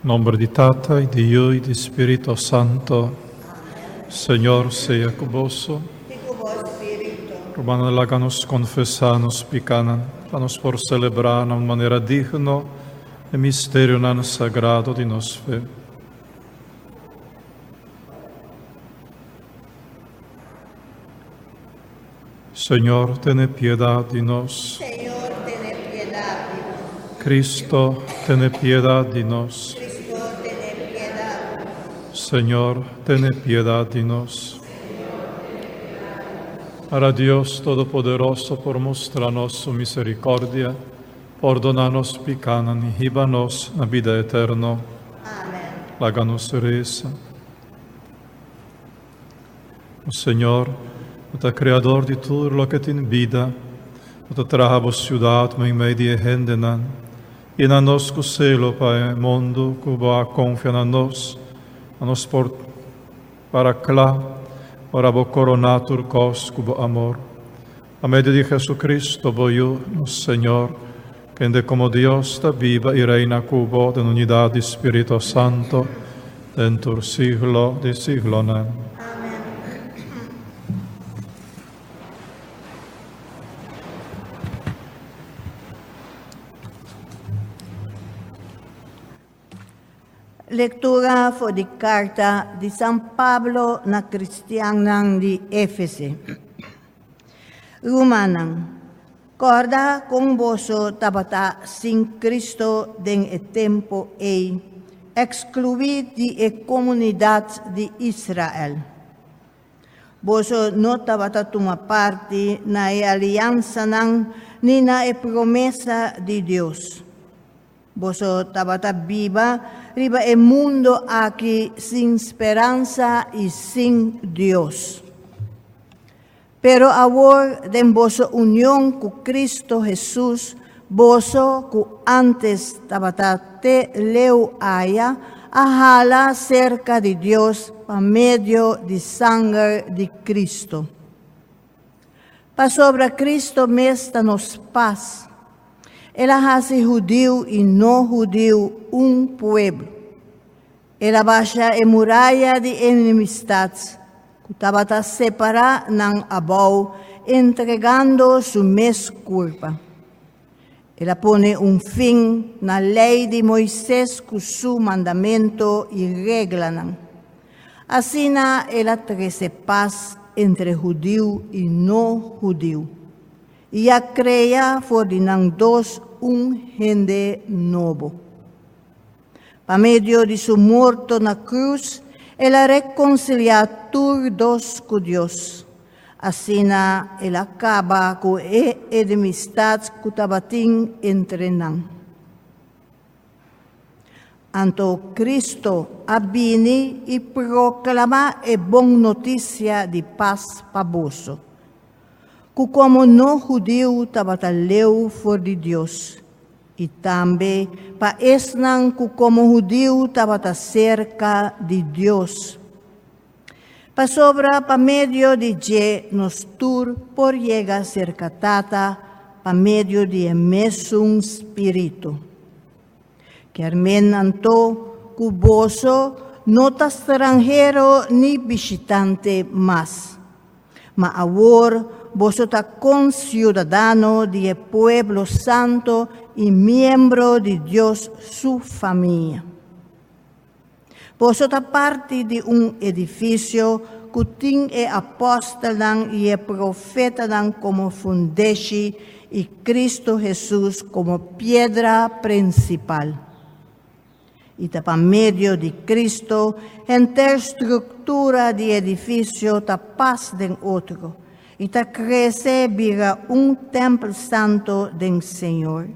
Nomber di Tata y di Yiu y di Spirito Santo. Señor sea cu boso. I ku bo spiritu. Rumannan, laga nos confesa nos picanan, pa nos por celebra na un manera digno e misterionan sagrado di nos fe. Señor, tene piedad di nos. Señor, tene piedad di nos. Cristo, tene piedad di nos. Cristo, tene piedad di nos. Señor, tene piedad di nos. Para Dios Todopoderoso por mustra nos su misericordia, pordona nos picanan y hiba nos na bida eterno. Amen. Laga nos reza. O Señor, Bo ta Creador di tur loke tin bida. Bo ta traha Bo ciudad meimei di e hendenan. Yena nos cu celo pa e mundu cu Bo a confia na nos, pa nos por para cla ora Bo corona tur cos cu Bo amor. Pa medio di Jesucristo, Bo Yu, nos Señor, kende como Dios ta biba y reina cu Bo den unidad di Spirito Santo, den tur siglo di siglonan. Amen. Lectura for di carta di San Pablo na cristiannan di Efese. Rumannan, corda con boso tabata sin Cristo den e tempo ei, exclui di e comunidad di Israel. Boso no tabata tuma parti na e aliansanan ni na e promesa di Dios. Boso tabata biba riba e mundo aki sin speransa i sin Dios. Pero awor den boso union ku Cristo Hesus, boso ku antes tabata te leu aya, a hala serka di Dios pa medio di sanger di Cristo. Pasobra Cristo mes ta nos pas. El a hasi hudiu i no hudiu un pueblo. El a basha e muraya di enemistat ku tabata separá nan abou, entregando su mes kurpa. El a pone un fin na Lei di Moises ku su mandamentu i reglanan. Asina el a trese pas entre hudiu i no hudiu, i a krea for di nan dos un hende nobo. Pa medio di su morto na krus, el a rekonsiliá tur dos ku Dios. Asina el a kaba ku e enemistat ku tabatin entre nan. Anto Cristo a bini i proklamá e bon notisia di pas pa boso, ku komo no hudiu tabata leu for di Dios, i tambe pa esnan ku komo hudiu tabata serka di Dios. Pasobra pa medio di dje nos tur por yega serka Tata pa medio di e mesun Spiritu. Kier men anto ku boso no ta stranhero ni bishitante mas, ma awor boso ta konsiudadano di e pueblo santo i miembro di Dios su famia. Boso ta parti di un edifisio ku tin e apòstelnan i e profetanan komo fundeshi i Kristu Hesus komo piedra prinsipal. I ta pa medio di Kristu henter struktura di edifisio ta pas den otro i ta krese bira un tèmpel santu den Señor.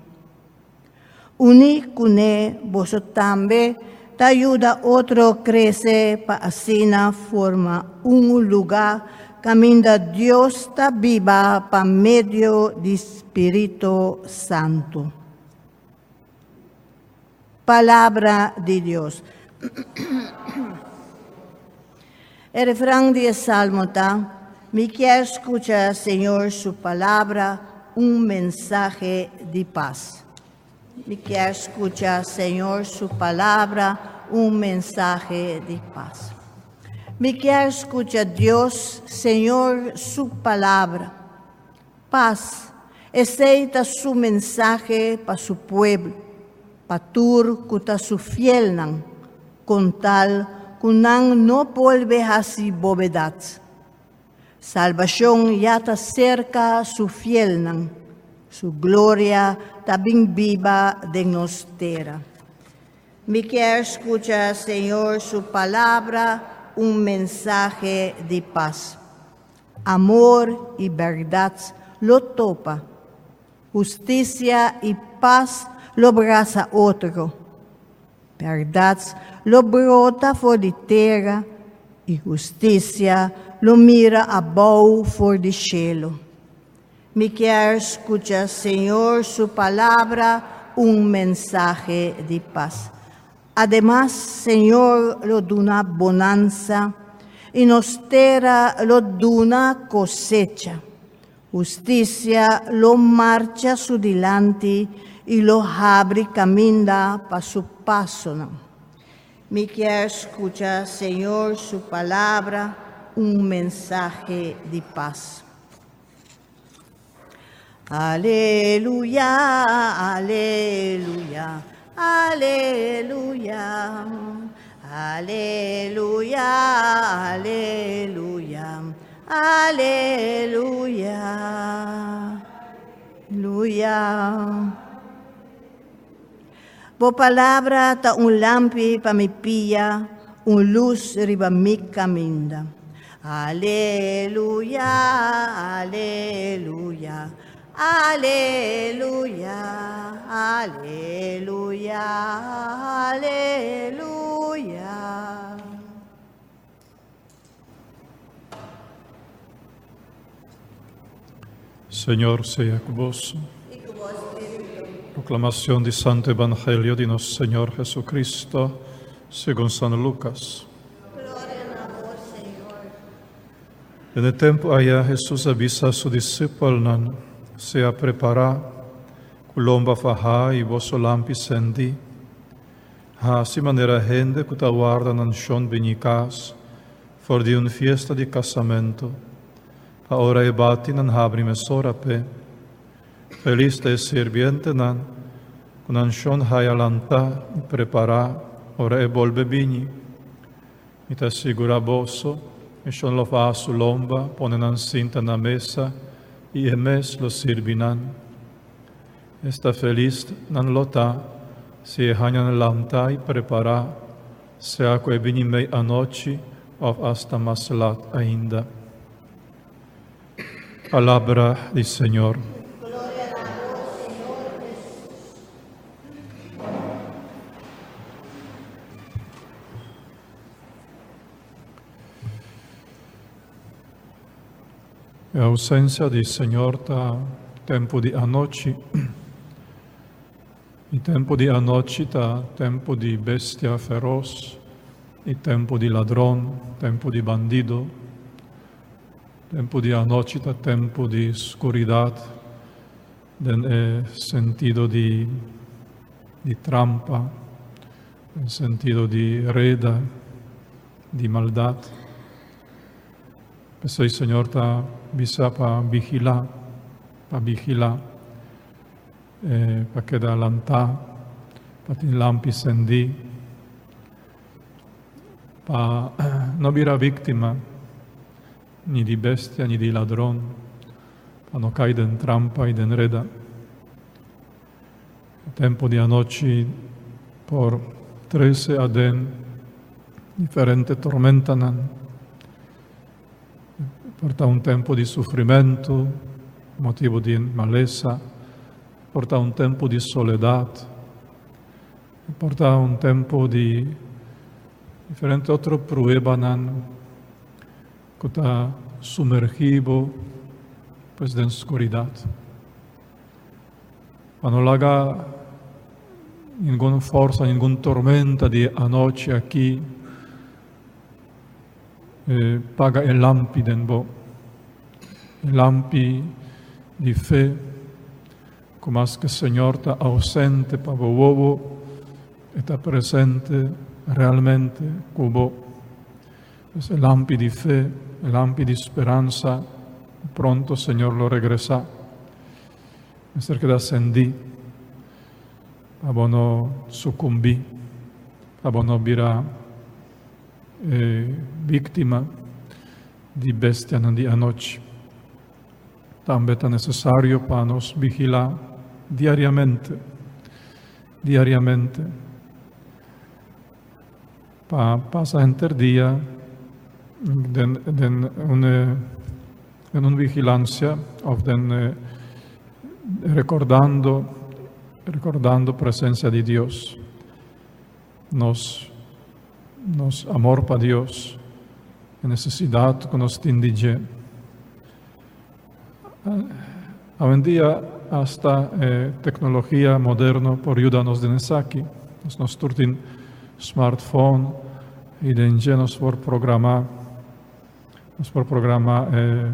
Uní kuné boso tambe ta yuda otro krese pa asina forma un lugá kaminda Dios ta biba pa medio di spiritu santu. Palabra di Dios. E refran di e salmo ta, Mi kier skucha Señor su palabra, un mensahe di pas. Mi kier skucha Señor su palabra, un mensahe di pas. Mi kier skucha Dios, Señor su palabra. Pas, esei ta su mensahe pa su pueblo, pa tur ku ta su fielnan, kon tal ku nan no bolbe hasi bobedat. Salbashon ya ta serka su fielnan, su gloria ta bin biba den nos tera. Mi kier skucha Señor su palabra, un mensahe di pas. Amor i bèrdat lo topa, hustisia i pas lo brasa otro. Bèrdat lo brota for di tera i hustisia lo mira abou for di shelu. Mi kier skucha Señor su palabra, un mensahe di pas. Ademas, Señor lo duna bonansa i nos tera lo duna kosecha. Hustisia lo marcha su dilanti i lo habri kaminda pa su pasonan. Mi kier skucha Señor su palabra, un mensahe di pas. Aleluya, aleluya, aleluya. Aleluya, aleluya, aleluya. Aleluya. Bo palabra ta un lampi pa mi pia, un lus riba mi kaminda. Aleluya, aleluya, aleluya, aleluya, aleluya. Señor sea ku boso. Proclamación di Santo Evangelio di nos Señor Jesucristo, segun San Lucas. Den e tempu aya Hesus a bisa su disipelnan, Sea prepará, ku lomba fahá i boso lampi sendí. Hasi manera hende ku ta warda nan shon bini kas for di un fiesta di kasamentu, pa ora e bati nan habri mesora p'e. Felis ta e sirbientenan ku nan shon haya lantá i prepará ora e bolbe bini. Mi ta sigurá boso, e shon lo faha su lomba, pone nan sinta na mesa, i e mes lo sirbi nan. Esta felis nan lo ta si e haña nan lantá i prepará, sea ku e bini mei anochi òf asta mas lat ainda. Palabra di Señor. E ausencia di Señor ta tempo di anochi. I tempo di anochi ta tempo di bestia feroz, i tempo di ladron, tempo di bandido. Tempo di anochi ta tempo di scuridad den e sentido di di trampa, den sentido di reda, di maldad. P'esei Señor ta bisa pa vigilá, pa vigilá, pa keda lantá, pa tin lampi sendí, pa no bira víktima ni di bestia ni di ladron, pa no kai den trampa i den reda. E tempu di anochi por trese aden diferente tormentanan. Por ta un tempu di sufrimentu, motibu di malesa, por ta un tempu di soledat, por ta un tempu di diferente otro pruebanan ku ta sumergí bo pues den skuridat. Pa no laga ningun forsa, ningun tormenta di anochi aki paga e lampi den bo. E lampi di fe Ku maske Señor ta ausente pa bo wowo, e ta presente realmente ku bo. Pues e lampi di fe, e lampi di speransa, pronto Señor lo regresá. Mester keda sendí pa bo no sukumbí, pa bo no bira e víktima di bestianan di anochi. Tambe ta nesesario pa nos vigilá diariamente, diariamente, pa pasa henter dia den den un den un vigilansia òf den rekordando rekordando presensia di Dios. Nos nos amor pa Dios, e nesesidat ku nos tin di dje. Awendia asta e teknologia moderno por yuda nos den esaki. Nos nos tur tin smartphone i den dje nos por programá nos por programá e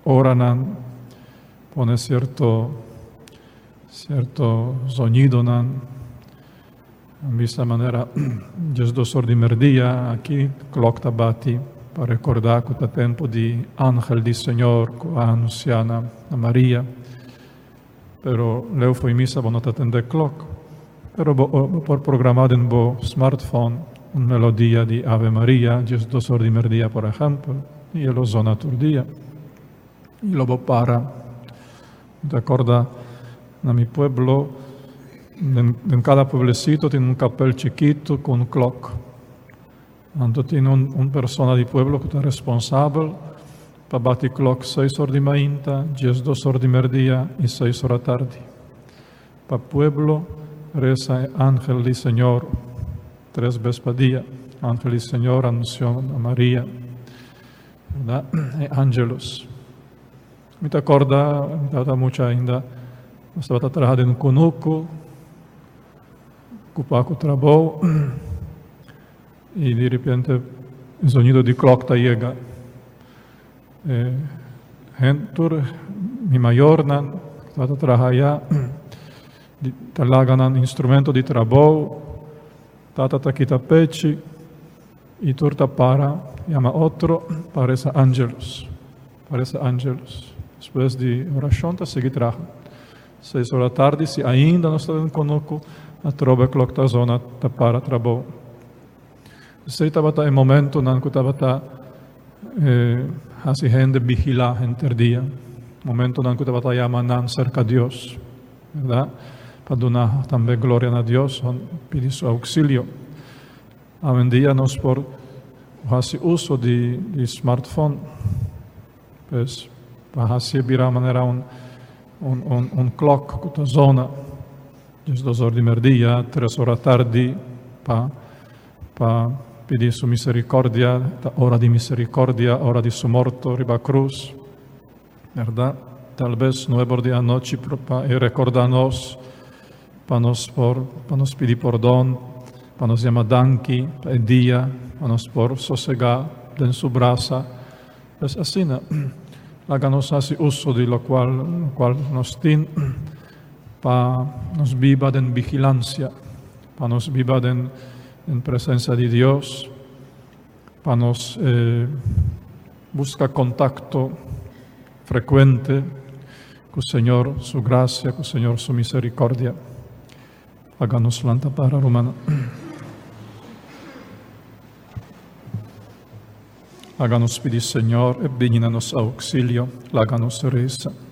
oranan, pone sierto sierto zonidonan. Bisa manera 12 or di merdia aki klok ta bati pa rekordá ku ta tempu di angel di Señor ku a anunsiá na Maria. Pero leu fo'i misa bo no ta tende klok. Pero bo bo por programá den bo smartphone un melodia di Ave Maria 12 or di merdia por ehèmpel i e lo zona tur dia. I lo bo para. Mi ta kòrda na mi pueblo, den den kada pueblecito tin un kapel chikitu ku un klòk. Anto tin un un persona di pueblo ku ta responsabel pa bati klòk seis or di mainta, 12 or di merdia i seis or atardi. Pa pueblo resa e angel di Señor tres bes pa dia. Angel di Señor anunsió na Maria, bèrdat? E angelus. Mi ta kòrda, mi tabata mucha ainda, nos tabata traha den un kunuku, okupá ku trabou, i di repente e zonido di klòk ta yega. E hende tur, mi mayornan tabata traha aya, ta laga nan instrumento di trabou, tata ta kita pechi i tur ta para yama otro pa resa Angelus. Parece angelus. Despues di oracion ta sigui traha. Seis ora tardi si ainda nos ta den conuco, atrobe clock ta zona ta para trabou. Esey tabata e momentonan cu tabata haci hende vigila henter dia. Momentonan cu tabata yama nan cerca Dios, berdad? Pa duna tambe gloria na Dios, pidi su auxilio. Awendia nos por hasi uso di di smartphone, pues pa hasié bira manera un un un un klòk ku ta zona 12 or di merdia, tres or atardi pa pa pidi su miserikòrdia, ta ora di miserikòrdia, ora di su morto riba krus, bèrdat? Tal bes nuebe or di anochi pa e rekordá nos. Pa nos por, pa nos pidi pordon, pa nos yama danki pa e dia, pa nos por sosegá den su brasa. Pues asina, laga nos hasi uso di lokual, lokual nos tin pa nos biba den vigilansia, pa nos biba den, den presensia di Dios, pa nos eh, buska kontakto frekuente Ku Señor su gracia, ku Señor su misericordia. Laga nos lanta para, rumannan. Laga nos pidi Señor e bini na nos auxilio. Laga nos reza.